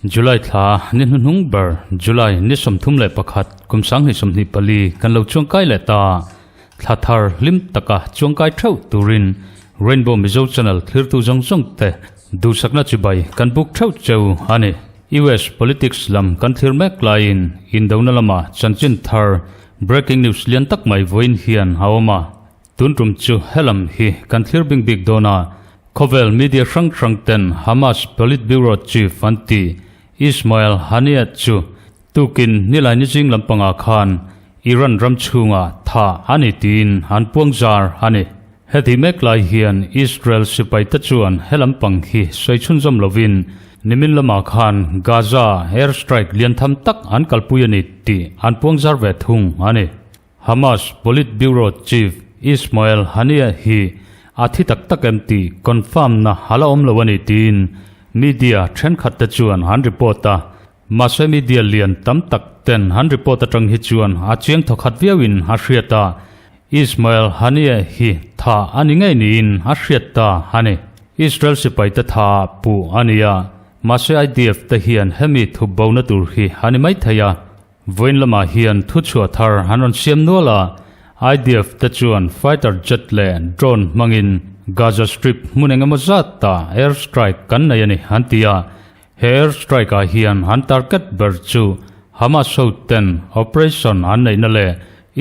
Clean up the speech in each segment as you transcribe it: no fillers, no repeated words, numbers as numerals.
July thla ni hnuhnung ber July ni 31 kum 2024 kan lo chuangkai leh ta. Thla thar hlim taka chuangkai theuh turin Rainbow Mizo Channel thlirtu zawng zawng te duhsakna chibai kan buk theuh cheu a ni. US politics lam kan thlir mek laiin indona lama chanchin thar breaking news lian tak mai vawiin hian a awm a. Tun tum chu helam hi kan thlir bing bik dawn a, khawvel media hrang hrang ten Hamas Politburo chief an ti Ismail Haniyeh chu tukin nilai ni zing lampangah khan Iran ram chhungah tha a ni tiin an puang zar a ni. Heti mek lai hian Israel sipai te chuan he lampang hi sawi chhunzawm lovin nimin lamah khan Gaza air strike lian tham tak an kalpui a ni tih an puang zar ve thung a ni. Hamas Politburo chief Ismail Haniyeh hi a thi tak tak em tih confirm na a la awm lo a ni tiin media thenkhat te chuan an report a. Mahse media lian tam tak ten an report atang hi chuan a chiang thawkhat viauin a hriat a, Ismail Haniyeh hi tha a ni ngei niin a hriat ta a ni. Israel sipai te tha ah puh a ni a, mahse IDF te hian hemi thup bo na tur hi a ni maithei a. Vawiin lamah hian thuchhuah thar an rawn siam nual a, IDF te chuan fighter jet leh drone hmangin Gaza Strip hmun eng emaw zat ah air strike kan nei a ni an ti a, he air strike ah hian an target ber chu Hamas ho ten operation an neihna leh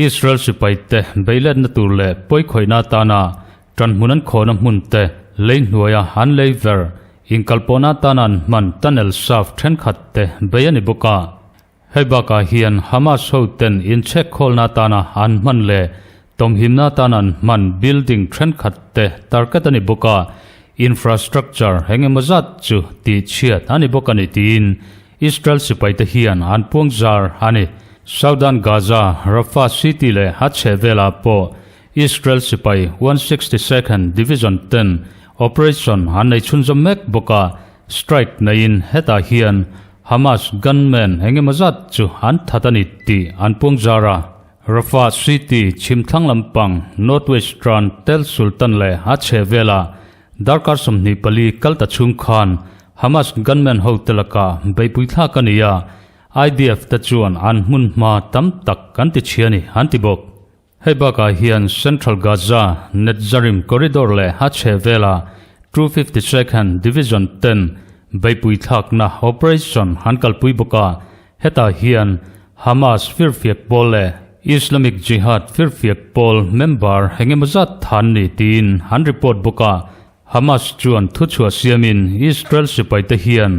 Israel sipai te beiletna tur leh pawikhawihna atana tan hmun an khawhna hmun te lei hnuaia an lei ver inkalpawhna atana an hman tunnel shaft thenkhat te bei a ni bawk a. Hei bakah hian Hamas hoten inchhek khawlna atana an hman leh tawmhimna atana an hman building thenkhat te target a ni bawk a, infrastructure eng emaw zat chu tihchhiat a ni bawk a ni tiin Israel sipaite hian an puang zar a ni. Southern Gaza, Rafah city leh a chhehvelah pawh Israel sipai 162nd Division ten operation an nei chhunzawm mek bawk a, strike neiin hetah hian Hamas gunmen eng emaw zat chu an that a ni tih an puang zar a. Rafah city chhimthlang lampang northwestern Tel Sultan leh a chhehvelah darkar 24 kal ta chhung khan Hamas gunmen hote lakah beihpui thlak a ni a, IDF te chuan an hmun hma tam tak an ti chhia a ni an ti bawk. Hei bakah hian Central Gaza, Netzarim Corridor leh a chhehvelah 252nd Division ten beihpui thlakna operation an kalpui bawk a, hetah hian Hamas firfiak pawl leh Islamic Jihad firfiak pawl member eng emaw zat than ni tiin an report bawk a. Hamas chuan thuchhuah siamin Israel sipaite hian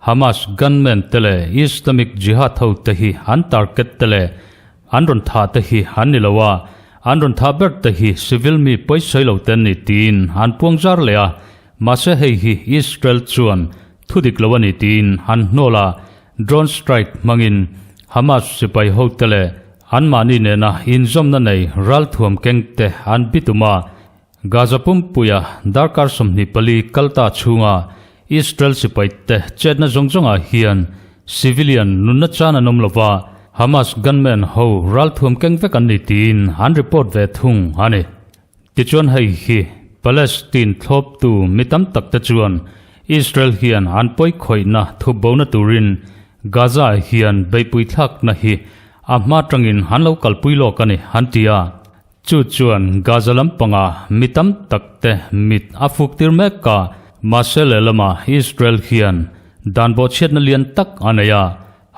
Hamas gunmen te leh Islamic Jihad hote hi an target te leh An rawn thah te hi an ni lo a, an rawn thah ber te hi civil mi pawisawi lo te an ni tiin an puang zar leh a, mahse hei hi Israel chuan thu dik lo a ni tiin an hnawl a, drone strike hmangin Hamas sipai ho te leh anmahni nena inzawmna nei ralthuam keng te an bitum a, Gaza pumpuia darkar 24 kal ta chhunga Israel sipai te chetna zawng zawngah hian civilian nunna chan an awm lova, Hamas gunmen ho ralthuam keng vek an ni tiin an report ve thung a ni. Tichuan hei hi Palestine thlawptu mi tam tak te chuan Israel hian an pawikhawihna thupbona turin Gaza ah hian beihpui thlakna hi a hma tangin an lo kalpui lawk a ni an ti a. Chu chuan Gaza lampanga mi tam tak te mit a fuk tir mek a, mahse lehlamah Israel hian dan bawhchhiatna lian tak a nei a,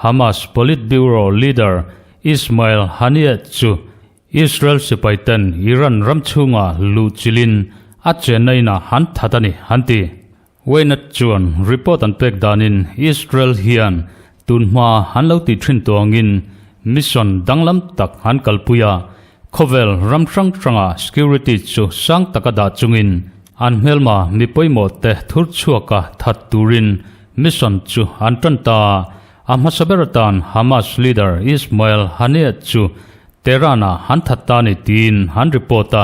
Hamas Politburo leader Ismail Haniyeh chu Israel sipai ten Iran ram chhunga luh chilhin a chenna inah an that a ni, an ti. Wayne chuan report an pek danin Israel hian tunhma an lo tih thin tuangin mission danglam tak an kalpui a, khawvel ram hrang hranga security chu sang taka dah chungin an hmelma mi pawimawh te thur chhuaka that turin mission chu an tan ta a. A hmasa ber atan Hamas leader Ismail Haniyeh chu Tehran-ah an that ta a ni tiin an report a.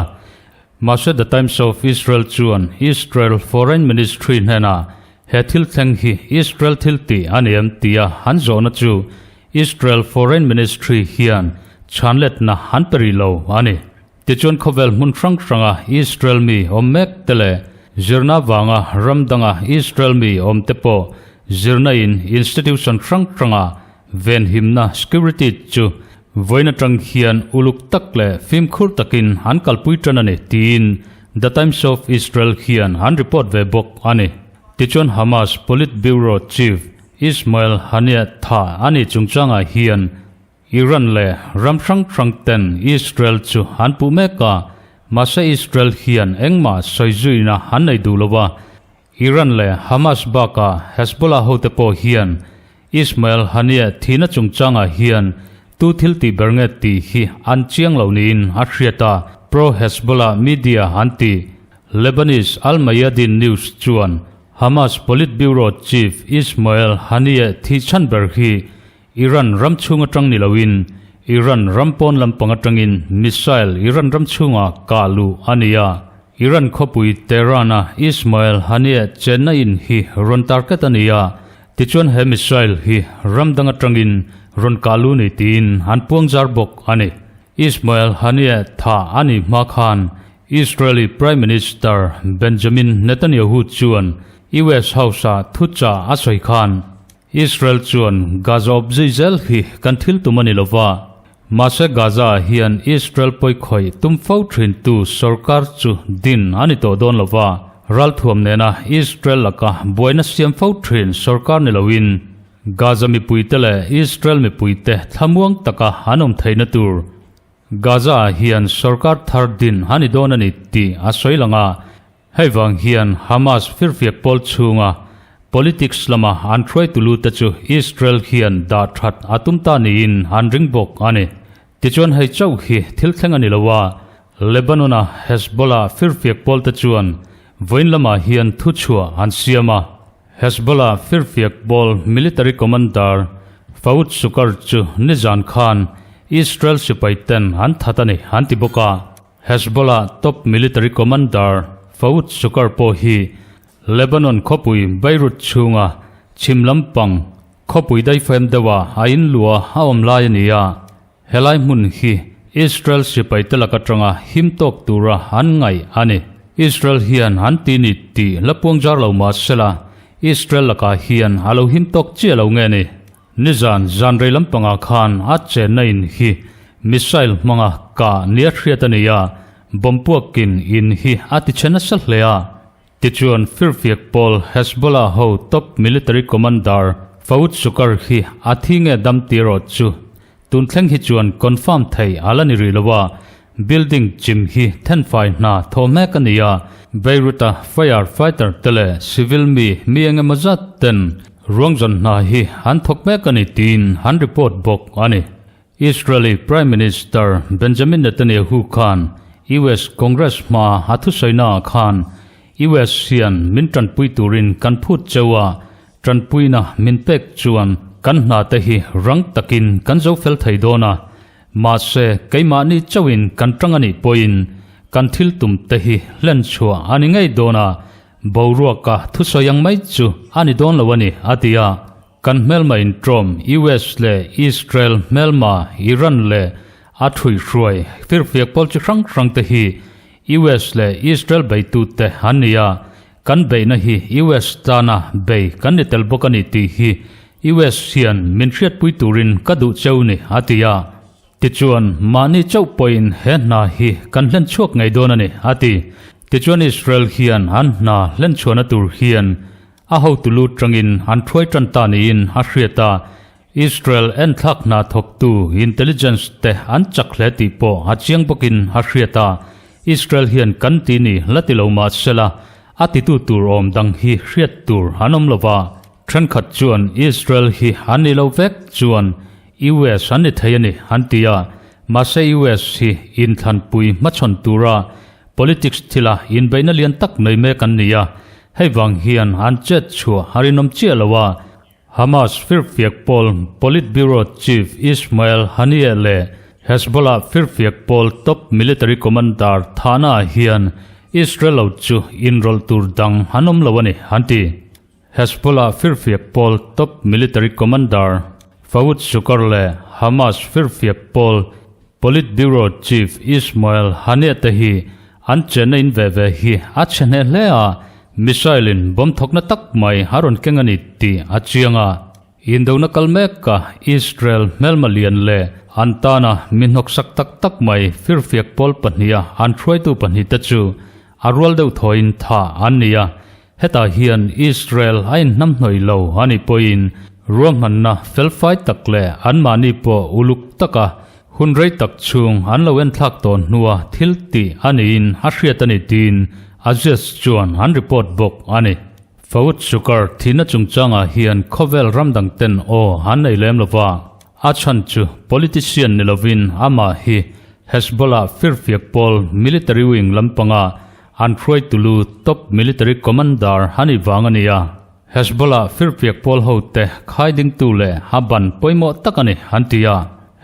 Mahse The Times of Israel chuan Israel Foreign Ministry hnenah he thil thleng hi Israel thil tih a ni em tia an zawhna chu Israel Foreign Ministry hian chhanletna an pe rih lo a ni. Tichuan khawvel hmun hrang hranga Israel mi awm mek te leh zirna vanga ram danga Israel mi awm te pawh zirna in institution hrang hranga venhimna security chu vawiin atang hian uluk tak leh fimkhur takin an kalpui tan a ni tiin The Times of Israel hian an report ve bawk a ni. Tichuan Hamas Politburo chief Ismail Haniyeh tha a nih chungchangah hian Iran leh ram hrang hrang ten Israel chu an puh mek a, mahse Israel hian engmah sawi zuina an nei duh lo a. Iran leh Hamas bakah Hezbollah hote pawh hian Ismail Haniyeh thihna chungchangah hian tu thil tih ber nge tih hi an chiang lo niin a hriat a, pro-Hezbollah media an ti. Lebanese Al Mayadeen News chuan Hamas Politburo chief Ismail Haniyeh thih chhan ber hi Iran ram chhung atang ni loin Iran ram pawn lampang atangin missile Iran ram chhungah kah luh a ni a. Iran khawpui Tehran-a Ismail Haniyeh chenna in hi rawn target a ni a, tichuan he missile hi ram dang atangin rawn kah luh ni tiin an puang zar bawk a ni. Ismail Haniyeh tha a nih hma khan Israeli Prime Minister Benjamin Netanyahu chuan US House-ah thuchah a sawi khan, Israel chuan Gaza awp zui zel hi kan thil tum a ni lo va, mahse Gaza ah hian Israel pawikhawih tum fo thintu sorkar chu din a ni tawh dawn lo va, ralthuam nena Israel laka buaina siam fo thin sorkar ni loin Gaza mipuite leh Israel mipuite thlamuang taka an awm theihna tur Gaza ah hian sorkar thar din a ni dawn a ni tih a sawi lang a. Hei vang hian Hamas firfiak pawl chhunga politics lama an hruaitu lu te chu Israel hian dah that a tum ta niin an ring bawk a ni. Tichuan hei chauh hi thil thleng a ni lo a, Lebanon-a Hezbollah firfiak pawl te chuan vawiin lamah hian thuchhuah an siam a. Hezbollah firfiak pawl military commander Fouad Shukr chu nizan khan Israel sipai ten an that a ni an ti bawk a. Hezbollah top military commander Fouad Shukr pawh hi Lebanon khawpui Beirut chhunga chhim lampang khawpui daifem deuha a inluah a awm lai a ni a, helai hmun hi Israel sipai te lak atanga him tawk tura an ngaih a ni. Israel hian an ti ni tih la puang zar lo mah sela, Israel lakah hian a lo him tawk chiah lo nge ni? Nizan zan rei lampangah khan a chenna in hi missile hmanga kah nia hriat a ni a, bomb puakin in hi a ti chhe nasa hle a. Tichuan firfiak pawl Hezbollah ho top military commander Fouad Shukr hi a thi nge dam tih erawh chu tun thleng hi chuan confirm thei a la ni rih lo a, building chim hi thenfai hna thaw mek a ni a, Beirut-a fire fighter te leh civil mi mi eng emaw zat ten Ruangzawn hna hi an thawk mek a ni tiin an report bawk a ni. Israeli Prime Minister Benjamin Netanyahu khan US Congress hma a thusawi naah khan US hian min tanpui turin kan phut cheu a, tanpuina min pek chuan kan hna te hi rang takin kan zo fel thei dawn a, mahse keimahni chauhin kan tang a nih pawhin kan thil tum te hi hlen chhuah a ni ngei dawn a, Boruaka thusawi ang mai chu a ni dawn lo a ni, a ti a. Kan hmelma intawm US leh Israel hmelma Iran leh a thuihhruai firfiak pawl chi hrang hrang te hi US leh Israel beitute an ni a, kan beihna hi US tana bei kan ni tel bawk a ni tih hi US hian min hriatpui turin ka duh cheu ni, a ti a. Tichuan, mahni chauh pawhin he hna hi kan hlen chhuak ngei dawn a ni, a ti. Tichuan Israel hian an hna hlen chhuahna tur hian a hotu lu tangin an thuai tan ta niin a hriat a, Israel enthlak hna thawktu intelligence te an chak hle tih pawh a chiang bawkin a hriat a, Israel hian kan ti ni la ti lo mah sela, a titu tur awm dang hi hriat tur an awm lo va. Thenkhat chuan Israel hi an ni lo vek chuan US an ni thei a ni an ti a, mahse US hi inthlanpui hmachhawn tura politics thila inbeihna lian tak nei mek an ni a, hei vang hian an chet chhuah a rinawm chiah lo a. Hamas firfiak pawl Politburo chief Ismail Haniyeh leh Hezbollah firfiak pawl top military commander Thana hian Israel lo chu inrawlh tur dang an awm lo a ni an ti. Hezbollah firfiak pawl top military commander Fouad Shukr leh Hamas firfiak pawl. Politburo Chief Ismail Haniyeh te hi an chenna in ve ve hi a chhe hneh hle a, missile in bomb thawkna tak mai a rawn keng a ni tih a chiang a. Indona kal meka Israel hmelma lian leh an tana mi hnawksak tak tak mai firfiak pawl pahniha an hruaitu pahnihte chu a rual deuh thawiin thah an ni a. Hetah hian Israel a inhnamhnawih lo a nih pawhin ruahmanna felfai tak leh anmahni pawh uluk taka hun rei tak chhung an lo enthlak tawh hnua thil tih a niin a hriat a ni tiin Aziz chuan an report bawk a ni. Fawd Shukar thihna chungchangah hian khawvel ram dang ten aw an nei lem lova, a chhan chu politician ni lovin amah hi Hezbollah firfiak pawl military wing lampanga an hruaitulu top military commander a nih vang a ni a. Hezbollah firfiak pawl hote khai dingtu leh a ban pawimawh tak a ni an ti a.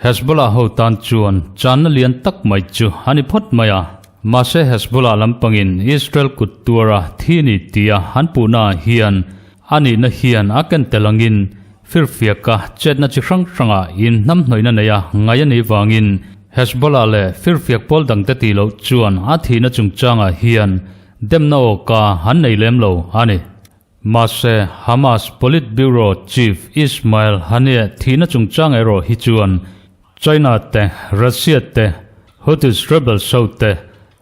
Hezbollah ho tan chuan channa lian tak mai chu a ni phawt mai a. Mahse Hezbollah lampangin Israel kut tuara thi ni tia an puhna ah hian a nihna hian a ken tel angin firfiaka chetna chi hrang hrangah inhnamhnawihna neia ngai a nih vangin Hezbollah leh firfiak pawl dangte tih loh chuan a thihna chungchangah hian demna awka an nei lem lo a ni. Mahse Hamas Politburo Chief Ismail Haniyeh thihna chungchang erawh hi chuan China te, Russia te, Houthis rebels ho te,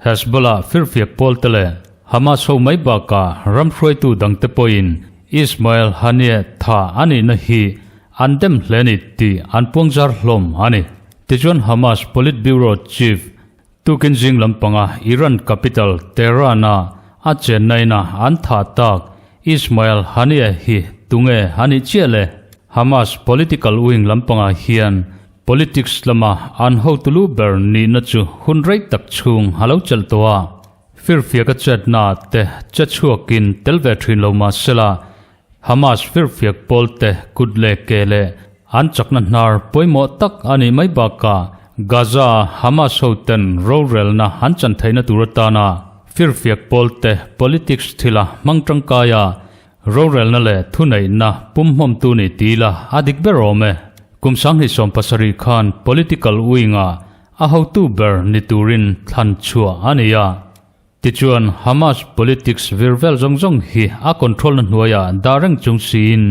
Hezbollah firfiak pawl te leh Hamas ho mai bakah ram hruaitu dangte pawhin Ismail Haniyeh tha a nihna hi an dem hle ni tih an puangzar hlawm a ni. Tichuan Hamas Politburo Chief Tukin zing lampanga Iran capital Tehran-a a chenna ina an thah tak Ismail Haniyeh hi tunge a nih chiah le? Hamas political wing lampangah hian politics lama an hotu lu ber nihna chu hun rei tak chhung a lo chelh tawh a. Firfiaka chetna te che chhuakin tel ve thin lo mah sela, Hamas firfiak pawlte kut leh ke leh an chakna hnar pawimawh tak a nih mai bakah Gaza-a Hamas hoten rorelna an chan theihna tur atana firfiak pawlte politics thila hmang tangkaia rorelna leh thuneihna pumhmawmtu ni ti ila a dik ber awm e. Kum 2017 khan political wing-ah a hotu ber ni turin thlan chhuah a ni a. Tichuan, Hamas politics vir vel zawng zawng hi a control na hnuaiah dah reng chung siin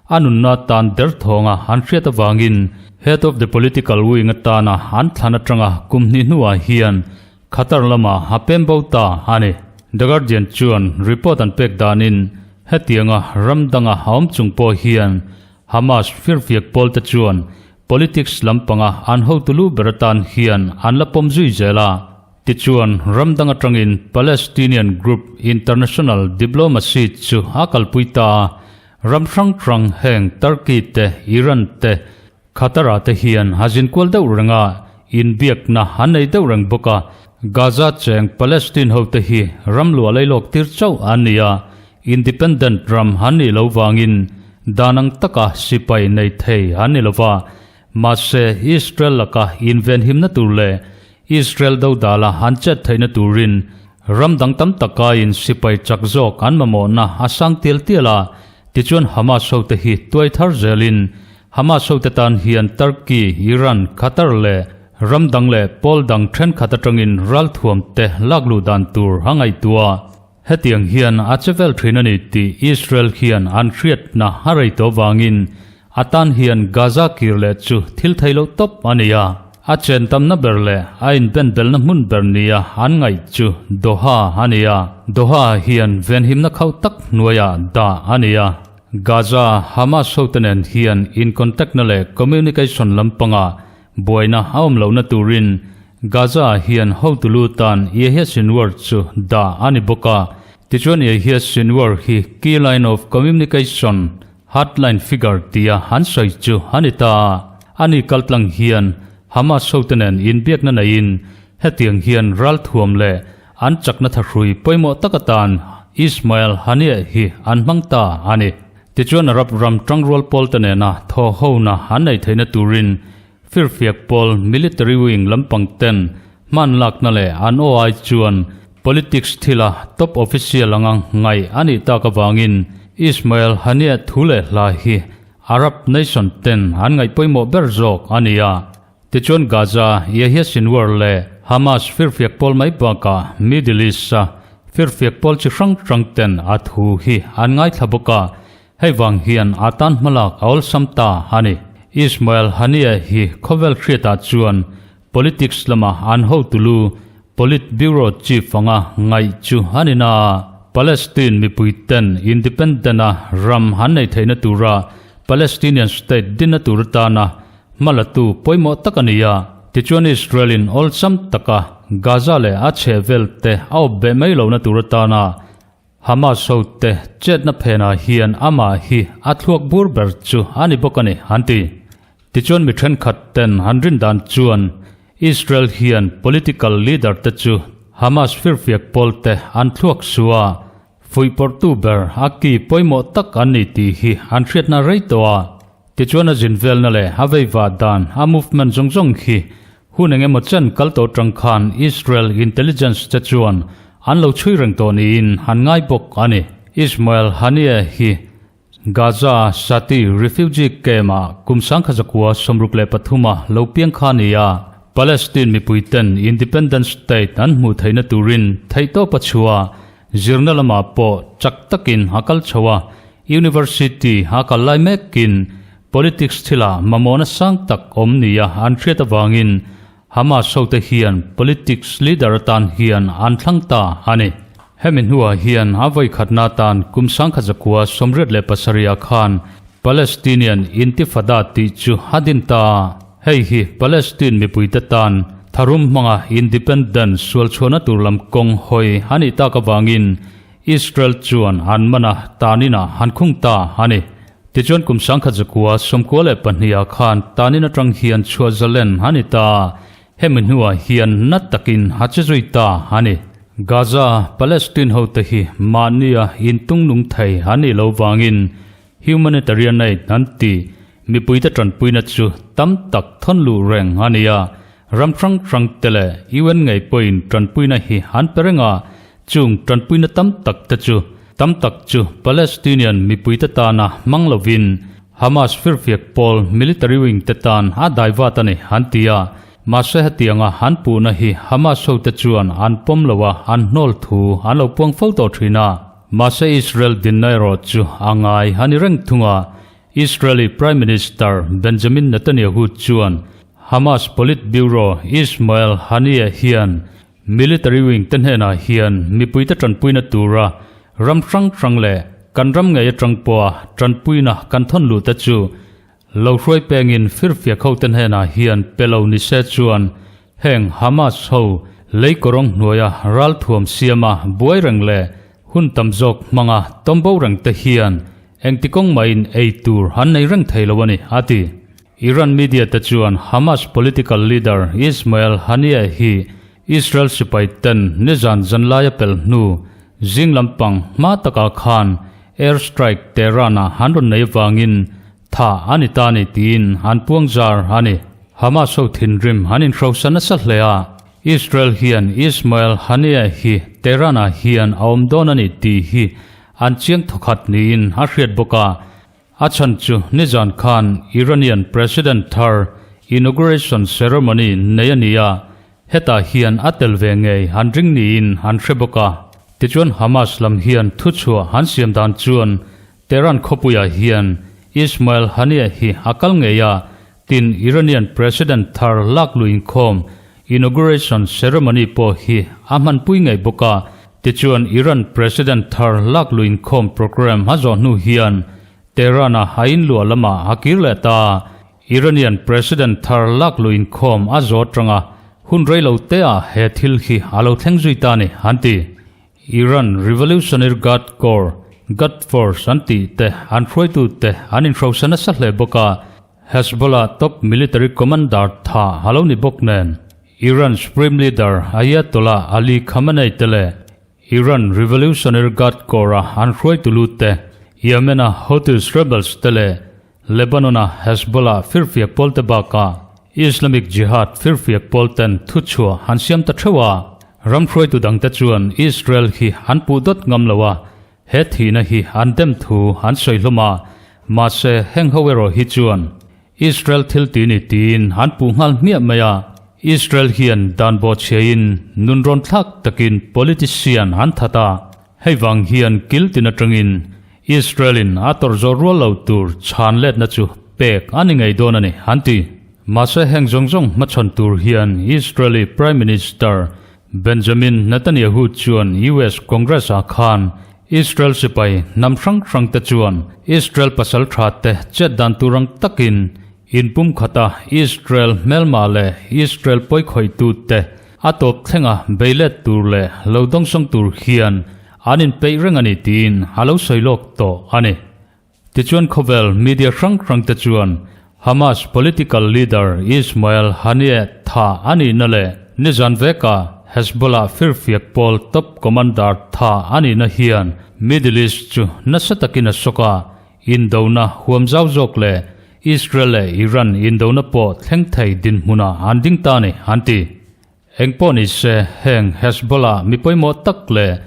a nunna tan derthawnga an hriat avangin head of the political wing atana an thlan atanga kum hnih hnuah hian Qatar lamah a pem bo ta a ni. The Guardian chuan report an pek danin hetianga ram danga a awm chung pawh hian Hamas firfiak pawlte chuan politics lampanga an hotu lu ber atan hian an la pawm zui zel a. Tichuan, ram dang atangin Palestinian group International Diplomacy chu a kalpui ta a, ram hrang hrang heng Turkey te, Iran te, Qatar-ah te hian a zinkual deuh reng a, inbiakna an nei deuh reng bawk a. Gaza cheng Palestine hote hi ram luah leilawk tir chauh an ni a, independent ram an nih lo vangin dan ang taka sipai nei thei an ni lova, mahse Israel laka invenhimna tur leh Israel dodala an chet theihna turin ram dang tam takaiin sipai chak zawk an mamawhna a sang tial tial a, tichuan Hamas hote hi tuai thar zelin Hamas hote tan hian Turkey, Iran, Qatar leh ram dang leh pawl dang thenkhat atangin ralthuam te lakluh dan tur a ngaihtuah. Hetiang hian a che vel thin a ni tih Israel hian an hriatna a rei tawh vangin a tan hian Gaza kir leh chu thil thei loh tawp a ni a. A chen tamna ber leh a inbenbelna hmun ber nia an ngaih chu Doha a ni a. Doha hian venhimna khauh tak hnuaiah dah a ni a. Gaza Hamas hote nen hian in contact-na leh communication lampangah Buaina a awm lohna turin Gaza-ah hian hotu lu tan Yahya Sinwar chu dah a ni bawk a. Tichuan Yahya Sinwar hi key line of communication, hotline figure tia an sawi chu a ni ta a. Ani kaltlang hian Hamas hote nen inbiakna neiin hetiang hian ralthuam leh an chakna thahrui pawimawh tak atan Ismail Haniyeh hi an hmang ta a ni. Tichuan Arab ram tangrual pawlte nena thaw hona an nei theihna turin firfiak pawl military wing lampang ten hman lakna leh an aw ai chuan politics thila top official anga ngaih a nih tak avangin Ismail Haniyeh thu leh hla hi Arab nation ten an ngaih pawimawh ber zawk a ni a. Tichuan Gaza, Yahya Sinwar leh Hamas firfiak pawl mai bakah Middle East-a firfiak pawl chi hrang hrang ten a thu hi an ngaithla bawk a, hei vang hian a tan hmalak a awlsam ta a ni. Ismail Haniyeh hi khawvel hriatah chuan politics lama an hotulu Politburo chief anga ngaih chu a ni na. Palestine mipui ten independent-a ram an nei theihna tura Palestinian state dinna tur atana hmalatu pawimawh tak a ni a. Tichuan Israel-in awlsam taka Gaza leh a chhehvel te a awp beh mai lohna tur atana Hamas hote chetna phenah hian amah hi a thluak bur ber chu a ni bawk a ni, an ti. Tichuan mi thenkhat ten an rin dan chuan Israel hian political leader te chu Hamas firfiak pawl te an thluak su a, fuihpawrhtu ber a ki pawimawh tak an ni tih hi an hriatna rei tawh a. Tichuan a zin velna leh a veivah dan a movement zawng zawng hi Hun eng emaw chen kal tawh tang khan Israel intelligence te chuan an lo chhui reng tawh niin an ngai bawk a ni. Ismail Haniyeh hi Gaza Shati refugee camp-ah kum sangkha zakua 63 a lo piang kha a ni a, Palestine mipui ten independent state an hmuh theihna turin theihtawp a chhuah a, zirna lamah pawh chak takin a kal chho a, university a kal lai mekin Politics thilah mamawhna sang tak awm nia an hriat avangin Hamas hote hian politics leader atan hian an thlang ta a ni. Hemi hnuah hian a vawikhatna atan kum 1987 ah khan Palestinian Intifada tih chu a din ta a. Hei hi Palestine mipuite tan tharum hmanga independence sualchhuahna tur lam kawng hawi a nih tak avangin Israel chuan an man a, taninah an khung ta a ni. Tichuan kum 1992 ah khan tanin atang hian chhuah zalen a ni ta a, hemi hnuah hian na takin a che zui ta a ni. Gaza, Palestine hote hi mahnia intungnung thei an nih loh vangin humanitarian aid an ti mipuite tanpuina chu tam tak thawn luh reng a ni a, ram hrang hrang te leh UN ngei pawhin tanpuina hi an pe reng a, Chung tanpuina tam tak te chu tam tak chu Palestinian mipuite tana hmang lovin Hamas firfiak pawl military wing te tan a dai vat a ni an ti a. Mahse hetianga an puhna hi Hamas hote chuan an pawm lo a, an hnawl thu an lo puang fo tawh thin a. Mahse Israel dinna erawh chu a ngai a ni reng thung a. Israeli Prime Minister Benjamin Netanyahu chuan Hamas Politburo Ismail Haniyeh hian Military wing te hnenah hian mipuite tanpuina tura ram hrang hrang leh kan ram ngei atang pawha tanpuina kan thawn luh te chu lo hruai pengin firfiak ho te hnenah hian pe lo ni se chuan heng Hamas ho lei kawrawng hnuaia ralthuam siama buai reng leh hun tam zawk hmanga tawmbo reng te hian engti kawng mahin ei tur an nei reng thei lo a ni, a ti. Iran media te chuan Hamas political leader Ismail Haniyeh hi Israel sipai ten nizan zanlaia pel hnu zing lampang hma takah khan air strike Tehran-ah an rawn nei avangin tha a ni ta ni tiin an puang zar a ni. Hamas ho thinrim an inhrosa nasa hle a, Israel hian Ismail Haniyeh hi Tehran-ah hian a awm dawn a ni tih hi an chiang thawkhat niin a hriat bawk a, A chhan chu nizan khan Iranian President thar inauguration ceremony nei a ni a, hetah hian a tel ve ngei an ring niin an hre bawk a. Tichuan Hamas lam hian thuchhuah an siam dan chuan Tehran khawpuiah hian Ismail Haniyeh hi a kal ngei a, tin Iranian President thar lak luh inkhawm inauguration ceremony pawh hi a hmanpui ngei bawk a. Tichuan Iran President thar lak luh inkhawm program a zawh hnu hian Tehran-a a inluah lamah a kir leh ta. Iranian President thar lak luh inkhawm a zawh atanga hun rei lo te ah he thil hi a lo thleng zui ta a ni, an ti. Iran Revolutionary Guard Corps, Guard Force an tih te an hruaitu te an inhrosa nasa hle bawk a, Hezbollah top military commander tha a lo ni bawk nen, Iran Supreme Leader Ayatollah Ali Khamenei te leh Iran Revolutionary Guard Corps-a an hruaitu lut te, Yemen-a Houthis rebels te leh Lebanon-a Hezbollah firfiak pawl te bakah Islamic Jihad firfiak pawl ten thuchhuah an siam ta theuh a. Ram hruaitu dangte chuan Israel hi an puh dawt ngam lo a, He thihna hi an dem thu an sawi hlawm a, mahse heng ho erawh hi chuan Israel thil ti ni tiin an puh nghal hmiah mai a. Israel hian dan bawhchhiain nunrawn thlak takin politician an that a, hei vang hian kil tin atangin Israel-in a tawrh zawh rual lo tur chhan letna chu pek a ni ngei dawn a ni, an ti. Mahse heng zawng zawng hmachhawn tur hian Israeli Prime Minister Benjamin Netanyahu chuan US Congress-ah khan Israel sipai hnam hrang hrangte chuan Israel pasal thate chet dan tur ang takin Inpumkhata Israel hmelma leh Israel pawikhawitute a tawp thlenga beilet tur leh lo dawngsawng tur hian an inpeih reng a ni tiin a lo sawi lawk tawh a ni. Tichuan khawvel media hrang hrangte chuan Hamas political leader Ismail Haniyeh tha a nihna leh nizan veka Hezbollah firfiak pawl top commander tha a nihna hian Middle East chu nasa takin a sawk a, Indona huam zau zawk leh Israel leh Iran indona pawh thleng thei dinhmunah an ding ta a ni, an ti. Eng pawh ni se, heng Hezbollah mi pawimawh tak leh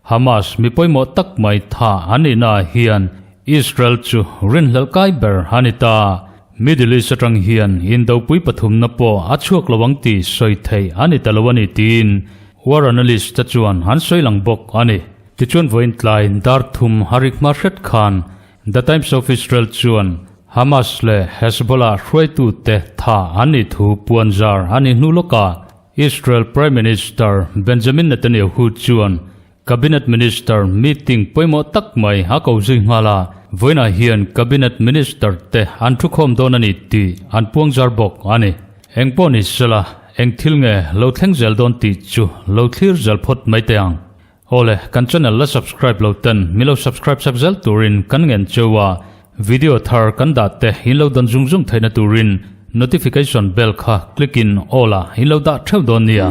Hamas mi pawimawh tak mai tha an nihnaah hian Israel chu rinhlelh kai ber a ni ta. Middle East atang hian indopui pathumna pawh a chhuak lo ang tih sawi theih a ni ta lo a ni tiin war analyst te chuan an sawi lang bawk a ni. Tichuan vawiin tlai dar thum a rik hma hret khan The Times of Israel chuan Hamas leh Hezbollah hruaitute tha an nih thu puanzar a nih hnu lawkah Israel Prime Minister Benjamin Netanyahu chuan Cabinet Minister meeting pawimawh tak mai a ko zui nghal a, vawiinah hian Cabinet Minister te an thukhawm dawn a ni tih an puangzar bawk a ni. Eng pawh ni sela, eng thil nge lo thleng zel dawn tih chu lo thlir zel phawt mai teh ang. Awle, kan channel la subscribe lo ten min lo subscribe sak zel turin kan ngen cheu a, video thar kan dah te in lo dawn zung zung theihna turin notification bell kha click in all ah in lo dah theuh dawn nia.